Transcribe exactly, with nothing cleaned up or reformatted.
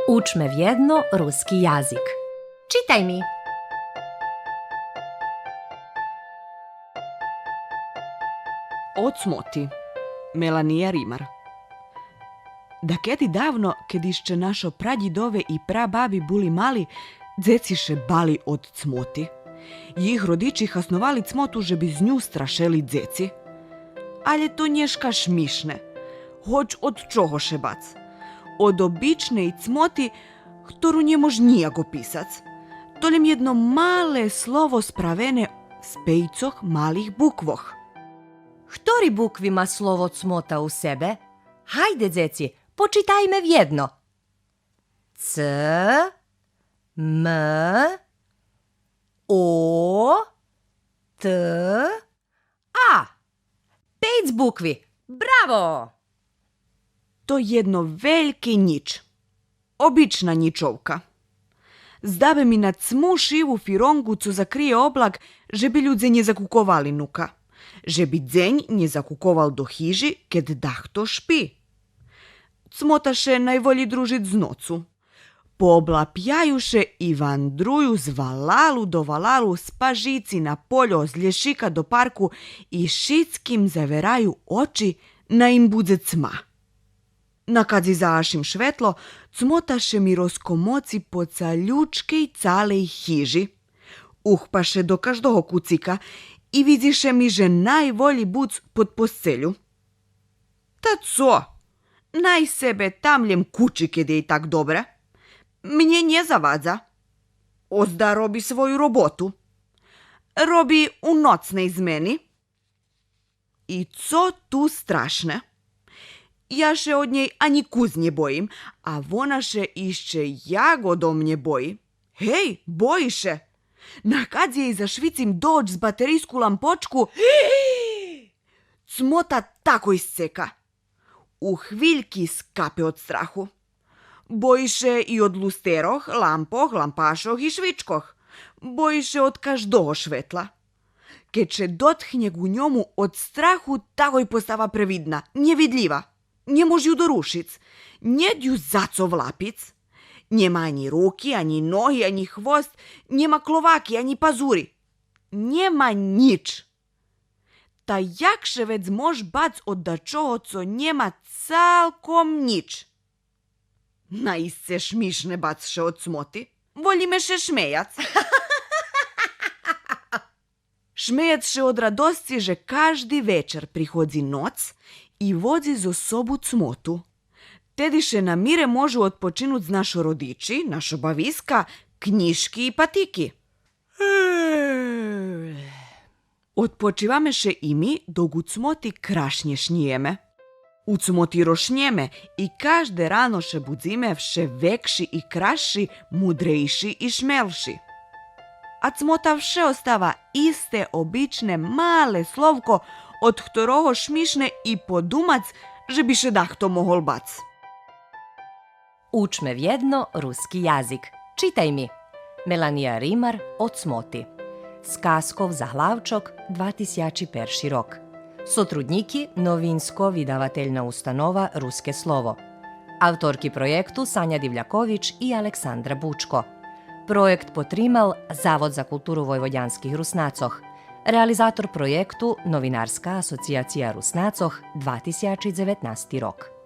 Учме вєдно руски язик. Читай ми. О цмоти. Мелания Римар. Дакеди давно, кед ище нашо прадїдове и прабаби були мали, дзеци ше бали од цмоти. Їх родичи хасновали цмоту же би з ню страшели дзеци. Алє то нєшка шмишне. Гоч од чого ше бац. Од обичней цмоти, хтору нє мож нїяк описац. То лєм єдно мале слово справене з пейцох малих буквох. Хтори букви ма слово цмота у себе? Гайде, дзеци, почитайме вєдно. Ц, М, О, Т, А. Пейц букви. Браво! То єдно вельке нїч. Обична нїчовка. Здабе ми на цму шиву фиронґу цо закриє облак, же би людзе нє закуковали нука. Же би дзень нє закуковал до хижи, кед дахто шпи. Цмота ше найволї дружиц з ноцу. Пооблапяю ше и вандрую з валалу до валалу, з пажици на польо, з лєшика до парку и шицким завераю очи, най им будзе цма. Накадзи загашим шветло, цмота ше ми розкомоци по цалючкей цалей хижи. Ухпа ше до каждого куцика и видзи ше ми же найволї буц под посцелю. Та цо? Най себе там лєм кучи кед єй так добре. Мнє нє завадза. Озда роби свою роботу. Роби у ноцней змени. И цо ту страшне? Я ше од нєй анї кус нє боїм, а вона ше ище як одо мнє бої. Гей, бої ше! Накадзи єй зашвицим до оч з батерийску лампочку, цмота такой сцека. У хвильки скапе од страху. Бої ше и од лустерох, лампох, лампашох и швичкох. Бої ше од каждого шветла. Кед ше дотхнє ґу ньому, од страху такой постава превидна, нєвидлїва. Нє мож ю дорушиц. Нєт ю за цо влапиц. Нєма анї руки, анї ноги, анї хвост, нєма кловаки, анї пазури. Нєма нїч. Та як ше вец мож бац од дачого цо нєма цалком нїч? Наисце шмишне бац ше од цмоти. Волїме ше шмеяц. Шмеяц ше од радосци же кажди вечар приходзи ноц и водзи зо собу цмоту. Теди ше на мире можу одпочинуц нашо родичи, нашо бависка, кнїжки и патики. Одпочиваме ше и ми, док у цмоти крашнє шнїєме. У цмоти рошнєме и кажде рано ше будзиме вше векши и красши, мудрейши и шмелши. А цмота вше остава исте обичне мале словко, од хторого шмишне и подумац же би ше дахто могол бац. Учме вєдно руски язик. Читай ми. Мелания Римар, О цмоти. Сказков заглавчок, два тисячи перши рок. Сотруднїки, Новинско-видавательна установа Руске слово. Авторки проєкту Саня Дивлякович и Александра Бучко. Проєкт потримал Завод за културу войводянских Руснацох. Реализатор проєкту Новинарска асоцияция Руснацох, два тисячи дзеветнасти рок.